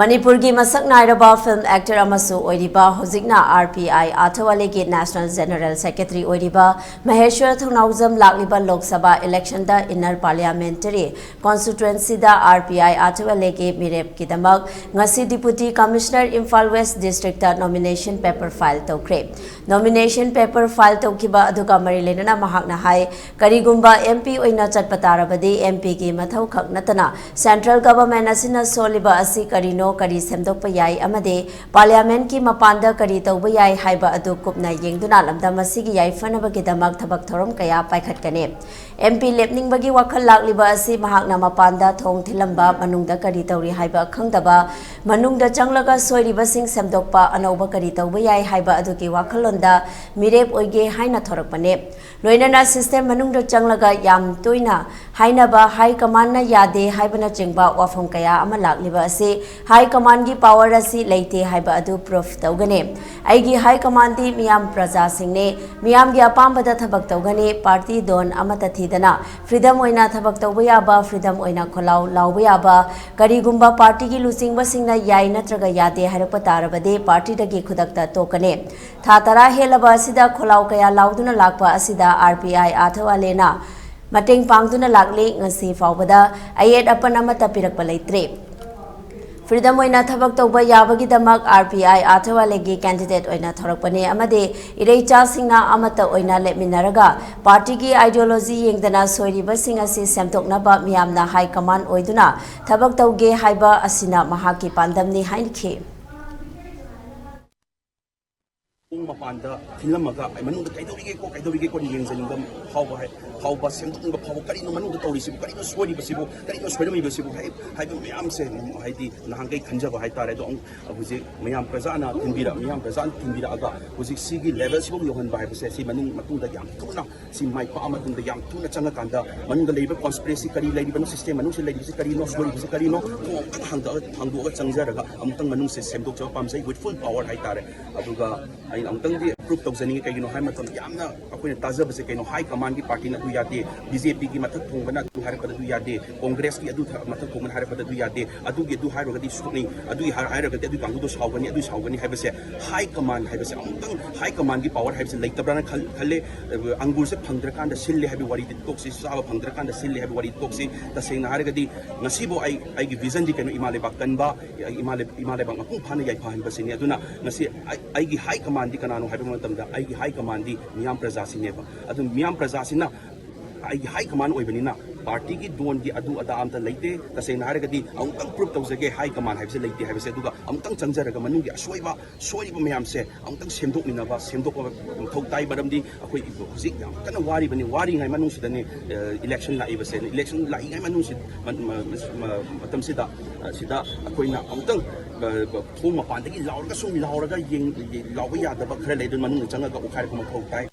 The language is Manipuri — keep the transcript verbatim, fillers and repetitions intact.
ꯃꯅꯤꯄꯨꯔꯒꯤ ꯃꯁꯛ ꯅꯥꯏꯔꯕ ꯐꯤꯜꯝ ꯑꯦꯛꯇꯔ ꯑꯃꯁꯨ ꯑꯣꯏꯔꯤꯕ, ꯍꯧꯖꯤꯛꯅ ꯑꯥꯔ ꯄꯤ ꯑꯥꯏ ꯑꯥꯊꯋꯥꯂꯦꯒꯤ ꯅꯦꯁꯅꯦꯜ ꯖꯦꯅꯔꯦꯜ ꯁꯦꯀ꯭ꯔꯦꯇꯔꯤ ꯑꯣꯏꯔꯤꯕ ꯃꯍꯦꯁ꯭ꯋꯔ ꯊꯧꯅꯥꯎꯖꯝ ꯂꯥꯛꯂꯤꯕ ꯂꯣꯛ ꯁꯚꯥ ꯏꯂꯦꯛꯁꯟꯗ ꯏꯟꯅꯔ ꯄꯥꯔꯂꯤꯌꯥꯃꯦꯟꯇꯔꯤ ꯀꯣꯟꯁꯇꯤꯇ꯭ꯋꯦꯟꯁꯤꯗ ꯑꯥꯔ ꯄꯤ ꯑꯥꯏ ꯑꯥꯊꯋꯥꯂꯦꯒꯤ ꯃꯤꯔꯦꯞꯀꯤꯗꯃꯛ ꯉꯁꯤ deputy commissioner Imphal west district nomination paper file ꯇꯧꯈ꯭ꯔꯦ꯫ ꯅꯣꯃꯤꯅꯦꯁꯟ ꯄꯦꯄꯔ ꯐꯥꯏꯜ ꯇꯧꯈꯤꯕ ꯑꯗꯨꯒ ꯃꯔꯤ ꯂꯩꯅꯅ ꯃꯍꯥꯛꯅ ꯍꯥꯏ, ꯀꯔꯤꯒꯨꯝꯕ ꯑꯦꯝ ꯄꯤ ꯑꯣꯏꯅ ꯆꯠꯄ ꯇꯥꯔꯕꯗꯤ, ꯑꯦꯝ ꯄꯤꯒꯤ ꯃꯊꯧ ꯈꯛ ꯅꯠꯇꯅ ꯁꯦꯟꯇ꯭ꯔꯦꯜ ꯒꯚꯔꯟꯃꯦꯟꯠ ꯑꯁꯤꯅ ꯁꯣꯜꯂꯤꯕ ꯑꯁꯤ ꯀꯔꯤꯅꯣ, ꯀꯔꯤ ꯁꯦꯝꯗꯣꯛꯄ ꯌꯥꯏ ꯑꯃꯗꯤ ꯄꯥꯔꯂꯤꯌꯥꯃꯦꯟꯠꯀꯤ ꯃꯄꯥꯟꯗ ꯀꯔꯤ ꯇꯧꯕ ꯌꯥꯏ ꯍꯥꯏꯕ ꯑꯗꯨ ꯀꯨꯞꯅ ꯌꯦꯡꯗꯨꯅ ꯂꯝꯗꯝ ꯑꯁꯤꯒꯤ ꯌꯥꯏꯐꯅꯕꯒꯤꯗꯃꯛ ꯊꯕꯛ ꯊꯧꯔꯝ ꯀꯌꯥ ꯄꯥꯏꯈꯠꯀꯅꯤ꯫ ꯑꯦꯝ ꯄꯤ ꯂꯦꯞꯅꯤꯡꯕꯒꯤ ꯋꯥꯈꯜ ꯂꯥꯛꯂꯤꯕ ꯑꯁꯤ ꯃꯍꯥꯛꯅ ꯃꯄꯥꯟꯗ ꯊꯣꯡ ꯊꯤꯜꯂꯝꯕ, ꯃꯅꯨꯡꯗ ꯀꯔꯤ ꯇꯧꯔꯤ ꯍꯥꯏꯕ ꯈꯪꯗꯕ, ꯃꯅꯨꯡꯗ ꯆꯪꯂꯒ ꯁꯣꯏꯔꯤꯕꯁꯤꯡ ꯁꯦꯝꯗꯣꯛꯄ, ꯑꯅꯧꯕ ꯀꯔꯤ ꯇꯧꯕ ꯌꯥꯏ ꯍꯥꯏꯕ ꯑꯗꯨꯒꯤ ꯋꯥꯈꯜꯂꯣꯟꯗ ꯃꯤꯔꯦꯞ ꯑꯣꯏꯒꯦ ꯍꯥꯏꯅ ꯊꯣꯔꯛꯄꯅꯤ꯫ ꯂꯣꯏꯅꯅ ꯁꯤꯁꯇꯦꯝ ꯃꯅꯨꯡꯗ ꯆꯪꯂꯒ ꯌꯥꯝ ꯇꯣꯏꯅ ꯍꯥꯏꯅꯕ ꯍꯥꯏ ꯀꯃꯥꯟꯅ ꯌꯥꯗꯦ ꯍꯥꯏꯕꯅꯆꯤꯡꯕ ꯋꯥꯐꯝ ꯀꯌꯥ ꯑꯃ ꯂꯥꯛꯂꯤꯕ ꯑꯁꯤ ꯍꯥꯏ ꯀꯃꯥꯟꯒꯤ ꯄꯥꯋꯔ ꯑꯁꯤ ꯂꯩꯇꯦ ꯍꯥꯏꯕ ꯑꯗꯨ ꯄ꯭ꯔꯨꯐ ꯇꯧꯒꯅꯤ꯫ ꯑꯩꯒꯤ ꯍꯥꯏ ꯀꯃꯥꯟꯗꯤ ꯃꯤꯌꯥꯝ ꯄ꯭ꯔꯖꯥꯁꯤꯡꯅꯤ, ꯃꯤꯌꯥꯝꯒꯤ ꯑꯄꯥꯝꯕꯗ ꯊꯕꯛ ꯇꯧꯒꯅꯤ, ꯄꯥꯔꯇꯤ ꯗꯣꯟ ꯑꯃꯠꯇ ꯊꯤꯗꯅ ꯐ꯭ꯔꯤꯗꯝ ꯑꯣꯏꯅ ꯊꯕꯛ ꯇꯧꯕ ꯌꯥꯕ, ꯐ꯭ꯔꯤꯗꯝ ꯑꯣꯏꯅ ꯈꯣꯜꯂꯥꯎ ꯂꯥꯎꯕ ꯌꯥꯕ, ꯀꯔꯤꯒꯨꯝꯕ ꯄꯥꯔꯇꯤꯒꯤ ꯂꯨꯆꯤꯡꯕꯁꯤꯡꯅ ꯌꯥꯏ ꯅꯠꯇ꯭ꯔꯒ ꯌꯥꯗꯦ ꯍꯥꯏꯔꯛꯄ ꯇꯥꯔꯕꯗꯤ ꯄꯥꯔꯇꯤꯗꯒꯤ ꯈꯨꯗꯛꯇ ꯇꯣꯛꯀꯅꯤ꯫ ꯊꯥ ꯇꯔꯥ ꯍꯦꯜꯂꯕ ꯑꯁꯤꯗ ꯈꯣꯜꯂꯥꯎ ꯀꯌꯥ ꯂꯥꯎꯗꯨꯅ ꯂꯥꯛꯄ ꯑꯁꯤꯗ ꯑꯥꯔ ꯄꯤ ꯑꯥꯏ ꯑꯥꯊꯋꯥꯂꯦꯅ ꯃꯇꯦꯡ ꯄꯥꯡꯗꯨꯅ ꯂꯥꯛꯂꯤ꯫ ꯉꯁꯤ ꯐꯥꯎꯕꯗ ꯑꯌꯦꯠ ꯑꯄꯟ ꯑꯃꯠꯇ ꯄꯤꯔꯛꯄ ꯂꯩꯇ꯭ꯔꯤ꯫ ꯐ꯭ꯔꯤꯗꯝ ꯑꯣꯏꯅ ꯊꯕꯛ ꯇꯧꯕ ꯌꯥꯕꯒꯤꯗꯃꯛ ꯑꯥꯔ ꯄꯤ ꯑꯥꯏ ꯑꯥꯊꯋꯥꯂꯦꯒꯤ ꯀꯦꯟꯗꯤꯗꯦꯠ ꯑꯣꯏꯅ ꯊꯣꯔꯛꯄꯅꯤ ꯑꯃꯗꯤ ꯏꯔꯩꯆꯥꯁꯤꯡꯅ ꯑꯃꯠꯇ ꯑꯣꯏꯅ ꯂꯦꯞꯃꯤꯟꯅꯔꯒ ꯄꯥꯔꯇꯤꯒꯤ ꯑꯥꯏꯗꯤꯌꯣꯂꯣꯖꯤ ꯌꯦꯡꯗꯅ ꯁꯣꯏꯔꯤꯕꯁꯤꯡ ꯑꯁꯤ ꯁꯦꯝꯗꯣꯛꯅꯕ ꯃꯤꯌꯥꯝꯅ ꯍꯥꯏ ꯀꯃꯥꯟ ꯑꯣꯏꯗꯨꯅ ꯊꯕꯛ ꯇꯧꯒꯦ ꯍꯥꯏꯕ ꯑꯁꯤꯅ ꯃꯍꯥꯛꯀꯤ ꯄꯥꯟꯗꯝꯅꯤ ꯍꯥꯏꯈꯤ꯫ ꯄꯨꯡ ꯃꯄꯥꯟꯗ ꯊꯤꯜꯂꯝꯃꯒ ꯑꯩ ꯃꯅꯨꯡꯗ ꯀꯩꯗꯧꯔꯤꯒꯦꯀꯣ, ꯀꯩꯗꯧꯔꯤꯒꯦꯀꯣ ꯌꯦꯡꯖꯅꯤꯡꯕ ꯐꯥꯎꯕ ꯍꯥꯏ-, ꯐꯥꯎꯕ, ꯁꯦꯝꯗꯣꯛꯅꯤꯡꯕ ꯐꯥꯎꯕ, ꯀꯔꯤꯅꯣ ꯃꯅꯨꯡꯗ ꯇꯧꯔꯤꯁꯤꯕꯨ, ꯀꯔꯤꯅꯣ ꯁꯣꯏꯔꯤꯕꯁꯤꯕꯨ, ꯀꯔꯤꯅꯣ ꯁꯣꯏꯔꯝꯃꯤꯕꯁꯤꯕꯨ ꯍꯥꯏ-, ꯍꯥꯏꯕ ꯃꯌꯥꯝꯁꯦ, ꯍꯥꯏꯗꯤ, ꯅꯍꯥꯟꯈꯩ ꯈꯟꯖꯕ ꯍꯥꯏꯇꯥꯔꯦ꯫ ꯑꯗꯣ ꯑꯃꯨꯛ ꯍꯧꯖꯤꯛ ꯃꯌꯥꯝ ꯄ꯭ꯔꯖꯥꯅ ꯊꯤꯟꯕꯤꯔ-, ꯃꯤꯌꯥꯝ ꯄ꯭ꯔꯖꯥꯅ ꯊꯤꯟꯕꯤꯔꯛꯑꯒ ꯍꯧꯖꯤꯛ ꯁꯤꯒꯤ ꯂꯦꯚꯦꯜꯁꯤꯐꯥꯎ ꯌꯧꯍꯟꯕ ꯍꯥꯏꯕꯁꯦ, ꯁꯤ ꯃꯅꯨꯡ ꯃꯇꯨꯡꯗ ꯌꯥꯝ ꯊꯨꯅ, ꯁꯤ ꯃꯥꯏ ꯄꯥꯛꯑ ꯃꯇꯨꯡꯗ ꯌꯥꯝ ꯊꯨꯅ ꯆꯪꯉꯀꯥꯟꯗ ꯃꯅꯨꯡꯗ ꯂꯩꯔꯤꯕ ꯀꯣꯟꯁꯄꯤꯔꯦꯁꯤ ꯀꯔꯤ ꯂꯩꯔꯤꯕꯅꯣ, ꯁꯤꯁꯇꯦꯝ ꯃꯅꯨꯡꯁꯤꯗ ꯂꯩꯔꯤꯕꯁꯤ ꯀꯔꯤꯅꯣ, ꯁꯣꯏꯔꯤꯕꯁꯤ ꯀꯔꯤꯅꯣ, ꯊꯣꯡ ꯑꯃꯨꯛꯇꯪ ꯍꯥꯡꯗꯣꯛꯑ, ꯍꯥꯡꯗꯣꯛꯑꯒ ꯆꯪꯖꯔꯒ ꯑꯃꯨꯛꯇꯪ ꯃꯅꯨꯡꯁꯦ ꯁꯦꯝꯗꯣꯛꯆꯕ ꯄꯥꯝꯖꯩ, with full power ꯍꯥꯏꯇꯥꯔꯦ꯫ ꯑꯗꯨꯒ ꯑꯃꯨꯛꯇꯪꯗꯤ ꯄ꯭ꯔꯨꯞ ꯇꯧꯖꯅꯤꯡꯉꯤ꯫ ꯀꯩꯒꯤꯅꯣ ꯍꯥꯏꯕ ꯃꯇꯝꯗ ꯌꯥꯝꯅ ꯑꯩꯈꯣꯏꯅ ꯇꯥꯖꯕꯁꯦ ꯀꯩꯅꯣ, ꯍꯥꯏ ꯀꯃꯥꯟꯒꯤ ꯄꯥꯔꯇꯤꯅ ꯑꯗꯨ ꯌꯥꯗꯦ, ꯕꯤ ꯖꯦ ꯄꯤꯒꯤ ꯃꯊꯛ ꯊꯣꯡꯕꯅ ꯑꯗꯨ ꯍꯥꯏꯔꯛꯄꯗ ꯑꯗꯨ ꯌꯥꯗꯦ, ꯀꯣꯡꯒ꯭ꯔꯦꯁꯀꯤ ꯑꯗꯨ ꯊ- ꯃꯊꯛ ꯊꯣꯡꯕꯅ ꯍꯥꯏꯔꯛꯄꯗ ꯑꯗꯨ ꯌꯥꯗꯦ, ꯑꯗꯨꯒꯤ ꯑꯗꯨ ꯍꯥꯏꯔꯨꯔꯒꯗꯤ ꯁꯣꯛꯅꯤ, ꯑꯗꯨꯒꯤ ꯍꯥꯏ- ꯍꯥꯏꯔꯒꯗꯤ ꯑꯗꯨꯒꯤ ꯀꯥꯡꯕꯨꯗꯣ ꯁꯥꯎꯒꯅꯤ, ꯑꯗꯨ ꯁꯥꯎꯒꯅꯤ ꯍꯥꯏꯕꯁꯦ, ꯍꯥꯏ ꯀꯃꯥꯟ ꯍꯥꯏꯕꯁꯦ ꯑꯃꯨꯛꯇꯪ, ꯍꯥꯏ ꯀꯃꯥꯟꯒꯤ ꯄꯥꯋꯔ ꯍꯥꯏꯕꯁꯦ ꯂꯩꯇꯕ꯭ꯔꯥꯅ ꯈꯜ- ꯈꯜꯂꯦ꯫ ꯑꯪꯒꯨꯔꯁꯦ ꯐꯪꯗ꯭ꯔꯀꯥꯟꯗ ꯁꯤꯜꯂꯦ ꯍꯥꯏꯕ ꯋꯥꯔꯤꯗꯤ ꯇꯣꯛꯁꯤ, ꯆꯥꯕ ꯐꯪꯗ꯭ꯔꯀꯥꯟꯗ ꯁꯤꯜꯂꯦ ꯍꯥꯏꯕ ꯋꯥꯔꯤꯗꯤ ꯇꯣꯛꯁꯤ꯫ ꯇꯁꯦꯡꯅ ꯍꯥꯏꯔꯒꯗꯤ ꯉꯁꯤꯕꯨ ꯑꯩ, ꯑꯩꯒꯤ ꯚꯤꯖꯟꯗꯤ ꯀꯩꯅꯣ, ꯏꯃꯥ ꯂꯩꯕꯥꯛ ꯀꯟꯕ, ꯏꯃꯥ ꯂꯩ- ꯏꯃꯥ ꯂꯩꯕꯥꯛ ꯃꯄꯨꯡ ꯐꯥꯅ ꯌꯥꯏꯐꯍꯟꯕꯁꯤꯅꯤ꯫ ꯑꯗꯨꯅ ꯉꯁꯤ ꯑꯩ- ꯑꯩꯒꯤ ꯍꯥꯏ ꯀꯃꯥꯟꯗꯤ ꯀꯅꯥꯅꯣ ꯍꯥꯏꯕ ꯃꯇꯝꯗ, ꯑꯩꯒꯤ ꯍꯥꯏ ꯀꯃꯥꯟꯗꯤ ꯃꯤꯌꯥꯝ ꯄ꯭ꯔꯖꯥꯁꯤꯅꯦꯕ꯫ ꯑꯗꯨ ꯃꯤꯌꯥꯝ ꯄ꯭ꯔꯖꯥꯁꯤꯅ ꯑꯩꯒꯤ ꯍꯥꯏ ꯀꯃꯥꯟ ꯑꯣꯏꯕꯅꯤꯅ ꯄꯥꯔꯇꯤꯒꯤ ꯗꯣꯟꯒꯤ ꯑꯗꯨ ꯑꯗꯥ ꯑꯝꯇ ꯂꯩꯇꯦ꯫ ꯇꯁꯦꯡꯅ ꯍꯥꯏꯔꯒꯗꯤ ꯑꯃꯨꯛꯇꯪ ꯄ꯭ꯔꯨꯞ ꯇꯧꯖꯒꯦ, ꯍꯥꯏ ꯀꯃꯥꯟ ꯍꯥꯏꯕꯁꯦ ꯂꯩꯇꯦ ꯍꯥꯏꯕꯁꯦ꯫ ꯑꯗꯨꯒ ꯑꯃꯨꯛꯇꯪ ꯆꯪꯖꯔꯒ ꯃꯅꯨꯡꯒꯤ ꯑꯁꯣꯏꯕ, ꯁꯣꯏꯔꯤꯕ ꯃꯌꯥꯝꯁꯦ ꯑꯃꯨꯛꯇꯪ ꯁꯦꯝꯗꯣꯛꯃꯤꯟꯅꯕ, ꯁꯦꯝꯗꯣꯛꯄ ꯃꯊꯧ ꯇꯥꯏ꯫ ꯃꯔꯝꯗꯤ ꯑꯩꯈꯣꯏ ꯍꯧꯖꯤꯛ ꯌꯥꯝ ꯀꯟꯅ ꯋꯥꯔꯤꯕꯅꯤ꯫ ꯋꯥꯔꯤꯉꯩ ꯃꯅꯨꯡꯁꯤꯗꯅꯤ, ꯏꯂꯦꯛꯁꯟ ꯂꯥꯛꯏꯕꯁꯦ꯫ ꯏꯂꯦꯛꯁꯟ ꯂꯥꯛꯏꯉꯩ ꯃꯅꯨꯡꯁꯤ- ꯃ- ꯃ- ꯃ- ꯃꯇꯝꯁꯤꯗ, ꯑ, ꯁꯤꯗ ꯑꯩꯈꯣꯏꯅ ꯑꯃꯨꯛꯇꯪ, ꯑ, ꯊꯣꯡ ꯃꯄꯥꯟꯗꯒꯤ ꯂꯥꯎꯔꯒ ꯁꯨꯝ ꯂꯥꯎꯔꯒ ꯌꯦꯡ- ꯂꯥꯎꯕ ꯌꯥꯗꯕ ꯈꯔ ꯂꯩ꯫ ꯑꯗꯨ ꯃꯅꯨꯡꯗ ꯆꯪꯉꯒ ꯑꯣꯠꯈꯥꯏꯔꯛꯄ ꯃꯊꯧ ꯇꯥꯏ꯫